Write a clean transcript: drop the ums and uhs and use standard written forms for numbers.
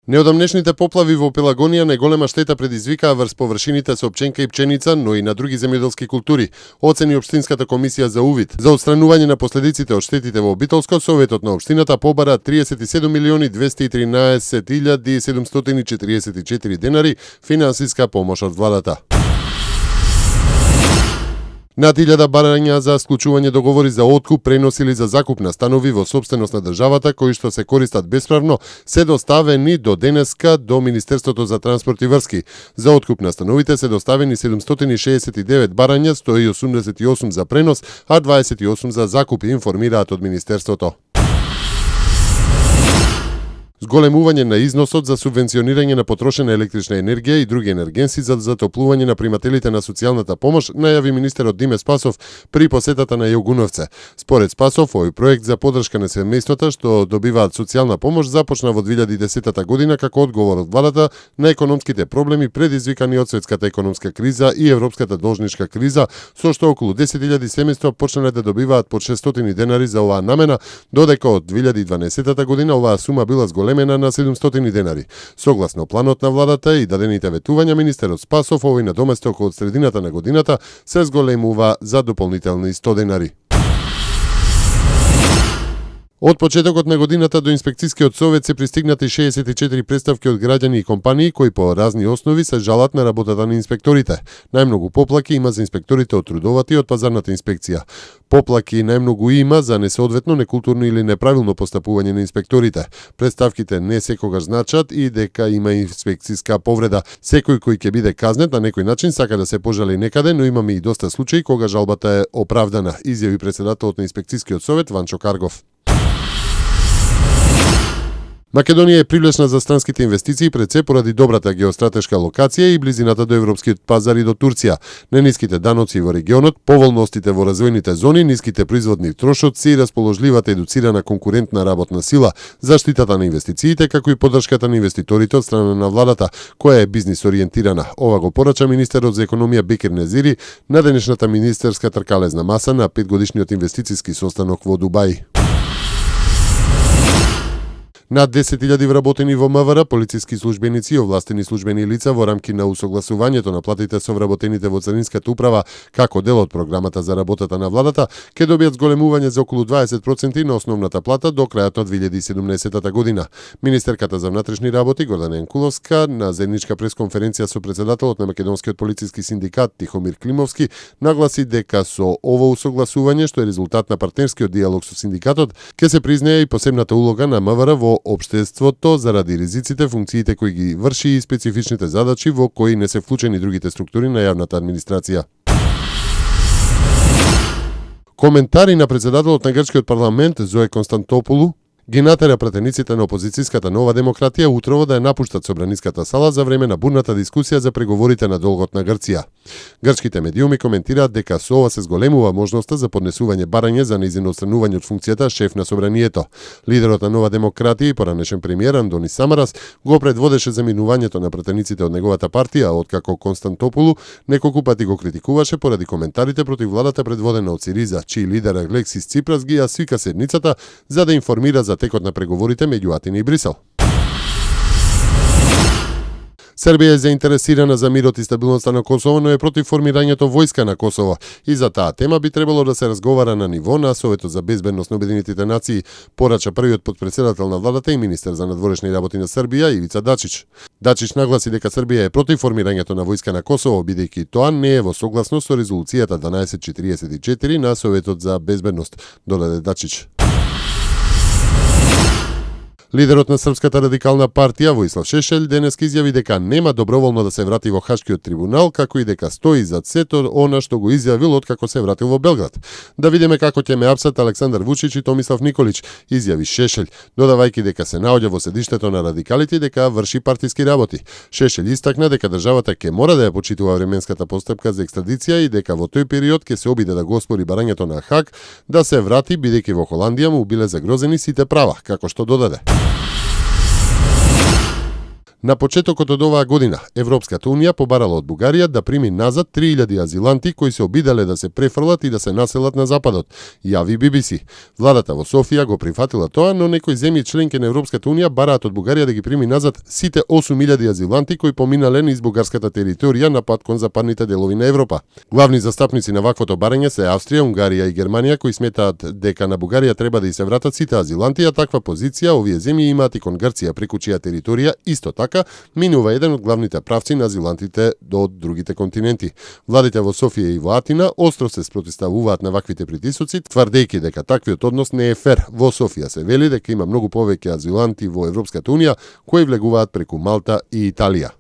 Неодамнешните поплави во Пелагонија најголема штета предизвикаа врз површините со пченка и пченица, но и на други земјоделски култури, оцени Општинската комисија за увид. За отстранување на последиците од штетите во Битолско, Советот на општината побара 37.213.744 денари финансиска помош од владата. Над 1000 барања за склучување договори за откуп, пренос или за закуп на станови во сопственост на државата, кои што се користат бесправно, се доставени до денеска до Министерството за транспорт и врски. За откуп на становите се доставени 769 барања, 188 за пренос, а 28 за закуп, информираат од Министерството. Зголемување на износот за субвенционирање на потрошена електрична енергија и други енергенси за затоплување на примателите на социјалната помош, најави министерот Диме Спасов при посетата на Јогуновце. Според Спасов, овој проект за поддршка на семејствата што добиваат социјална помош започна во 2010 година како одговор од владата на економските проблеми предизвикани од светската економска криза и европската должничка криза, со што околу 10.000 семејства почнале да добиваат по 600 денари за оваа намена, додека од 2012 година оваа сума била зголемена на 700 денари. Согласно планот на владата и дадените ветувања, министерот Спасов овој надоместок од средината на годината се зголемува за дополнителни 100 денари. Од почетокот на годината до инспекцијскиот совет се пристигнати 64 представки од граѓани и компании кои по разни основи се жалат на работата на инспекторите. Најмногу поплаки има за инспекторите од трудовата и од пазарната инспекција. Поплаки најмногу има за несоодветно, некултурно или неправилно постапување на инспекторите. Представките не секогаш значат и дека има инспекцијска повреда. Секој кој ќе биде казнет на некој начин сака да се пожали некаде, но имаме и доста случаи кога жалбата е оправдана, изјави претседателот на инспекцијскиот совет Ванчо Каргов. Македонија е привлечна за странските инвестиции пред се поради добрата геостратешка локација и близината до европскиот пазар и до Турција, ниските даноци во регионот, поволностите во развојните зони, ниските производни трошоци и расположливата едуцирана конкурентна работна сила, заштитата на инвестициите, како и поддршката на инвеститорите од страна на владата, која е бизнис ориентирана. Ова го порача министерот за економија Бекир Незири на денешната министерска тркалезна маса на 5-годишниот инвестициски состанок во Дубај. Над 10.000 вработени во МВР, полициски службеници и овластени службени лица во рамки на усогласувањето на платите со вработените во Царинската управа како дел од програмата за работата на владата, ќе добијат зголемување за околу 20% на основната плата до крајот на 2017 година. Министерката за внатрешни работи Гордана Јанкуловска на заедничка пресконференција со претседателот на Македонскиот полициски синдикат Тихомир Климовски нагласи дека со ово усогласување, што е резултат на партнерскиот диалог со синдикатот, ќе се признае и посебната улога на МВР во општеството заради ризиците, функциите кои ги врши и специфичните задачи во кои не се вклучени другите структури на јавната администрација. Коментари на претседателот на грчкиот парламент Зое Константопулу ги натера пратениците на опозицијската Нова демократија утрово да ја напуштат собраниската сала за време на бурната дискусија за преговорите на долгот на Грција. Грчките медиуми коментираат дека со ова се зголемува можноста за поднесување барање за нејзино отстранување од функцијата шеф на собранието. Лидерот на Нова демократија и поранешен премиер Андонис Самарас го предводеше заминувањето на пратениците од неговата партија, откако Константопулу неколку пати го критикуваше поради коментарите против владата предводена од СИРИЗА, чиј лидер Алексис Ципрас ги ја свика седницата за да информира за текот на преговорите меѓу Атина и Брисел. Србија е заинтересирана за мирот и стабилноста на Косово, но е против формирањето војска на Косово и за таа тема би требало да се разговара на ниво на Советот за безбедност на Обединетите нации, порача првиот потпредседател на владата и министер за надворешни работи на Србија Ивица Дачич. Дачич нагласи дека Србија е против формирањето на војска на Косово, бидејќи тоа не е во согласност со резолуцијата 1244 на Советот за безбедност, додаде Дачич. Лидерот на Српската радикална партија Војслав Шешелј денес изјави дека нема доброволно да се врати во Хашкиот трибунал, како и дека стои зад сето она што го изјавил откако се вратил во Белград. Да видиме како ќе ме апсат Александар Вучич и Томислав Николич, изјави Шешелј, додавајќи дека се наоѓа во седиштето на радикалите и дека врши партиски работи. Шешелј истакна дека државата ќе мора да ја почитува временската постапка за екстрадиција и дека во тој период ќе се обиде да го оспори барањето на Хаг да се врати бидејќи во Холандија му биле загрозени сите права, како што додаде. На почетокот од оваа година, Европската унија побарала од Бугарија да прими назад 3000 азиланти кои се обиделе да се префрлат и да се населат на западот, јави BBC. Владата во Софија го прифатила тоа, но некои земји членки на Европската унија бараат од Бугарија да ги прими назад сите 8000 азиланти кои поминале низ бугарската територија на пат кон западните делови на Европа. Главни застапници на ваквото барање се Австрија, Унгарија и Германија, кои сметаат дека на Бугарија треба да и се вратат сите азиланти, а таква позиција овие земји имаат и кон Грција, преку чија територија исто така минува еден од главните правци на азилантите до другите континенти. Владите во Софија и во Атина остро се спротивставуваат на ваквите притисоци, тврдејќи дека таквиот однос не е фер. Во Софија се вели дека има многу повеќе азиланти во Европската унија кои влегуваат преку Малта и Италија.